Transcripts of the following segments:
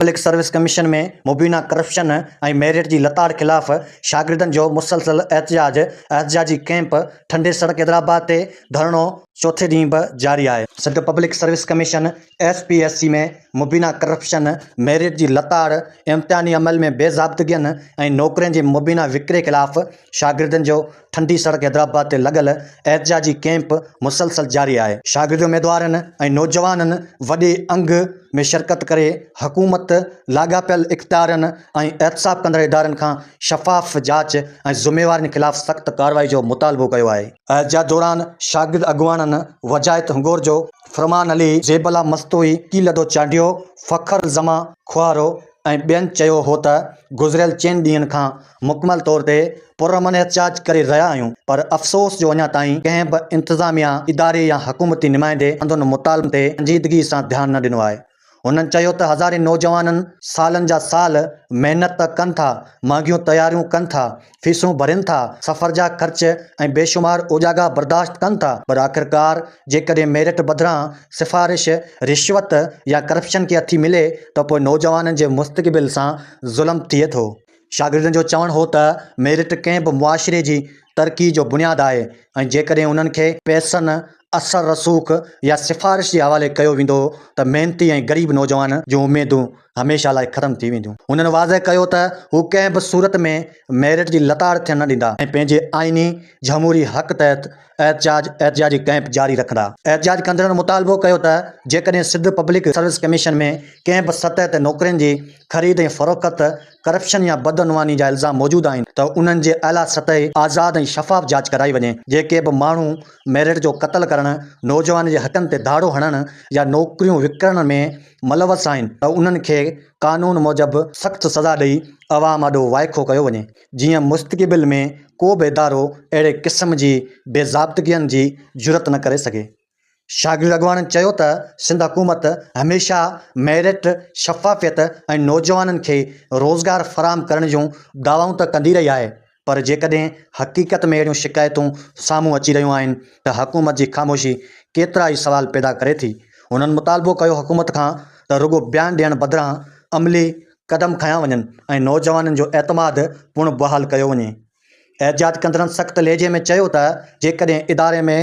Public service commission ۾ مبينا corruption ۽ merit جي لتاڙ خلاف شاگردن جو مسلسل احتجاج، احتجاجي ڪئمپ ٺنڊي سڙڪ حيدرآباد تي ڌرڻو چوٿين ڏينهن به جاري آهي. Sindh public service commission, S P S C, ۾ مبينا ڪرپشن، ميرٽ جي لتاڙ، امتحاني عمل ۾ بي ضابطگين ۽ نوڪرين جي مبينا وڪري خلاف شاگردن جو ٺنڊي سڙڪ حيدرآباد تي لڳل احتجاجي ڪئمپ مسلسل جاري آهي. شاگرد اميدوارن ۽ نوجوانن وڏي انگ ۾ شرڪت ڪري حڪومت، لاڳاپيل اختيارين ۽ احتساب ڪندڙ ادارن کان شفاف جاچ ۽ ذميوارن خلاف سخت ڪارروائي جو مطالبو ڪيو آهي. احتجاج دوران شاگرد اڳواڻن وجاهت هنگورجو، فرمان علي، زيب الله مستوئي، ڪيلدو چانڊيو، فخر الزمان کوهارو ۽ ٻين چيو هو ته گذريل چئن ڏينهن کان مڪمل طور تي پرامن احتجاج ڪري رهيا آهيون پر افسوس جو اڃا تائين ڪنهن به انتظاميا اداري يا حڪومتي نمائندي سندن مطالبن تي سنجيدگي سان ڌيان نه ڏنو آهي. هنن چيو ته هزارين نوجوانن سالن جا سال محنت ته ڪن ٿا، مهانگيون تياريون ڪن ٿا، فيسون ڀرين ٿا، سفر جا خرچ ۽ بيشمار اوجاڳا برداشت ڪن ٿا پر آخرڪار جيڪڏهن ميرٽ بدران سفارش، رشوت يا ڪرپشن کي هٿي ملي ته پوء نوجوانن جي مستقبل سان ظلم ٿئي ٿو. شاگردن جو چوڻ هو ته ميرٽ ڪنهن به معاشري جي ترقي جو بنياد آهي ۽ جيڪڏهن انهن کي پئسن، اثر رسوخ يا سفارش جي حوالي ڪيو ويندو ته محنتي ۽ غريب نوجوان جون اميدون هميشه لاء ختم ٿي وينديون. هنن واضح ڪيو ته هو ڪنهن به صورت ۾ ميرٽ جي لتاڙ ٿيڻ نه ڏيندا ۽ پنهنجي آئيني جهموري حق تحت احتجاج احتجاجي ڪئمپ جاري رکندا. احتجاج ڪندڙن مطالبو ڪيو ته جيڪڏهن سنڌ پبلڪ سروس ڪميشن ۾ ڪنهن به سطح تي نوڪرين جي خريد ۽ فروخت، ڪرپشن يا بدعنواني جا الزام موجود آهن ته انهن جي اعليٰ سطحي، آزاد ۽ شفاف جاچ ڪرائي وڃي، جيڪي به ماڻهو ميرٽ جو قتل ڪرڻ، نوجوانن جي حقن تي ڌاڙو هڻڻ يا نوڪريون وڪڻڻ ۾ ملوث آهن ته انهن کي قانون موجب سخت سزا ڏئي عوام آڏو وائکو ڪيو وڃي. جيئن مستقبل ۾ ڪو به ادارو اهڙي قسم جي بي ضابطگين جي جرئت نه ڪري سگهي. شاگرد اڳواڻن چيو ته سنڌ حڪومت هميشه ميرٽ، شفافيت ۽ نوجوانن کي روزگار فراهم ڪرڻ جون دعوائون ته ڪندي رهي آهي پر جيڪڏهن حقيقت ۾ اهڙيون شڪايتون سامهون اچي رهيون آهن ته حڪومت جي خاموشي ڪيترائي سوال پيدا ڪري ٿي. هنن مطالبو ڪيو حڪومت کان ته رڳو بيان ڏيڻ بدران عملي قدم کنيا وڃن ۽ نوجوانن جو اعتماد پڻ بحال ڪيو وڃي. احتجاج ڪندڙن سخت لهجي ۾ چيو ته جيڪڏهن اداري ۾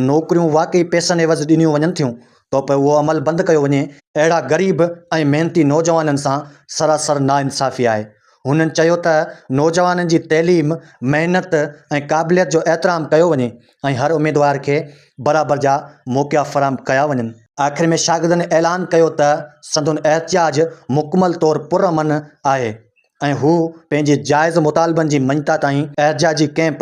نوڪريون واقعي پئسن عيوض ڏنيون وڃن ٿيون ته پوء اهو عمل بند ڪيو وڃي، اهڙا غريب ۽ محنتي نوجوانن سان سراسر ناانصافي آهي. هنن چيو ته نوجوانن جي تعليم، محنت ۽ قابليت جو احترام ڪيو وڃي ۽ هر اميدوار کي برابر جا موقعا فراهم ڪيا وڃن. آخر ۾ شاگردن اعلان ڪيو ته سندن احتجاج مڪمل طور پرامن آهي ۽ هو پنهنجي جائز مطالبن جي مڃتا تائين احتجاجي ڪئمپ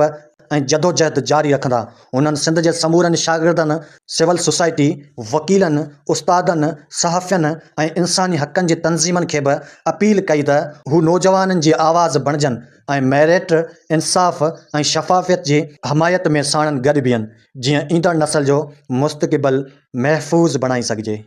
۽ جدوجهد جاري رکندا. هنن سنڌ جي سمورن شاگردن، سول سوسائٽي، وڪيلن، استادن، صحافين ۽ انساني حقن جي تنظيمن کي به اپيل ڪئي ته هو نوجوانن جي آواز بڻجن ۽ ميرٽ، انصاف ۽ شفافيت جي حمايت ۾ ساڻن گڏ بيهن، جيئن ايندڙ نسل جو مستقبل محفوظ بڻائي سگهجي.